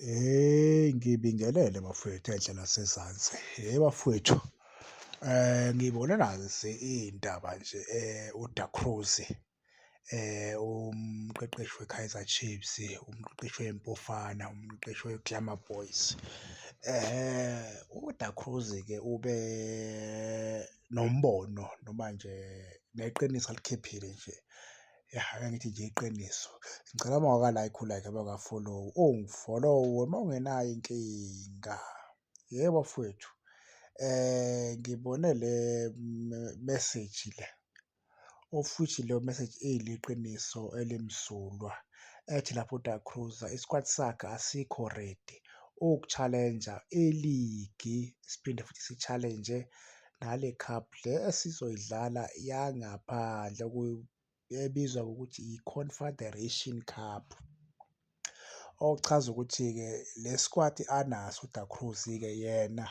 Hheyi, ngibingelele bafwethu enhla nasezansi. Hhe bafwethu, ngibone nazi iy'ndaba nje uDa Cruz umqeqeshi we-Kaizer Chiefs, umqeqeshi wey'Mpofana, umqeqeshi we-Glamour Boys. UDa Cruz-ke ube nombono noma nje neqiniso alikhiphile nje, yah, ake ngithi nje iqiniso. Ngicela uma ungaka-like u-like, uma ungaka-follow-i ungifolowe, uma ungenayo inkinga. Yebo bafowethu, ngibone le message le of which leyo message iliqiniso elimsulwa ethi lapho uDa Cruz isikwati sakhe asikho ready uku-challenge-a iligi, siphinde futhi si-challenge-e nale cup le esizoyidlala yangaphandle ebizwa ngokuthi i-Confederation Cup. Okuchaza ukuthi-ke le sikwati anaso uDa Cruz-ke yena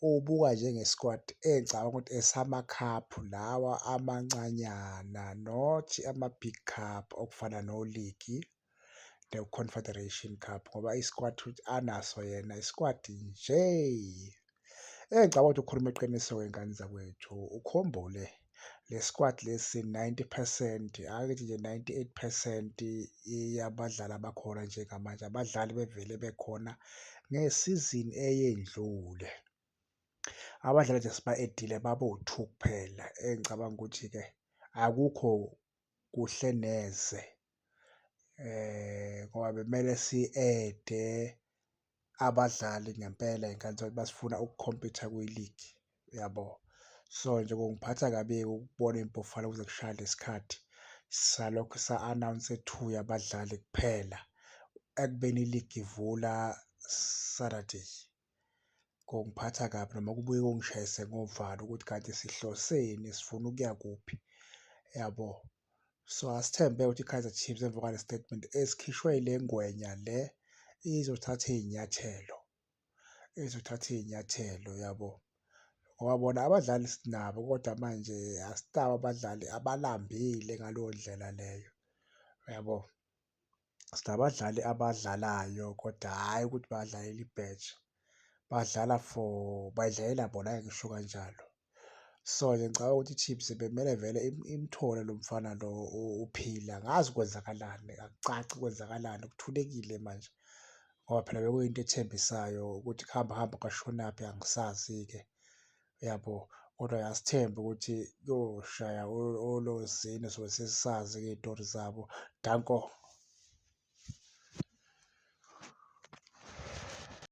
ubuka njengesikwati engicabanga ukuthi esamakhaphu lawa amancanyana not ama-big cup okufana noligi ne-Confederation Cup ngoba isikwati anaso yena isikwati nje. Engicabanga ukuthi ukhuluma iqiniso-ke ngane zakwethu, ukhumbule le sikwadi lesi 90 percent, ake ngithi nje 98 percent yabadlali abakhona njengamanje abadlali bevele bekhona ngesizini eyendlule. Abadlali nje esiba-add-ile babo-two kuphela engicabanga ukuthi-ke akukho kuhle neze ngoba bekumele si-add-e abadlali ngempela y'ngane zakwethu masifuna ukukhompitha kwiligi, uyabo? So nje kungiphatha kabi-ke ukubona Iy'mpofana kuze kushaye le sikhathi salokhu sa-announce two yabadlali kuphela ekubeni iligi ivula Saturday. Kungiphatha kabi noma kubuye kungishayise ngovalo ukuthi kanti sihloseni, sifuna ukuya kuphi, yabo? So, asithembe ukuthi i-Kaizer Chiefs emva kwale statement esikhishwe ile ngwenya le izothatha iy'nyathelo, izothatha iy'nyathelo, yabo? Ngoba bona abadlali sinabo kodwa manje asinabo abadlali abalambile ngaleyo ndlela leyo, uyabo? Sinabadlali abadlalayo kodwa hhayi ukuthi badlalela ibheji, badlala for bay'dlalela bona, ake ngisho kanjalo. So, nje ngicabanga ukuthi i-Chiefs bekumele vele imthole lo mfana lo uPhila, angazi kwenzakalani, akucaci kwenzakalani kuthulekile manje ngoba phela bekuyinto ethembisayo ukuthi kuhamba hambe kwashonaphi angisazi-ke, uyabo? Kodwa asithembe ukuthi kuyoshaya olozini sobe sesazi-ke iy'tori zabo. Danko.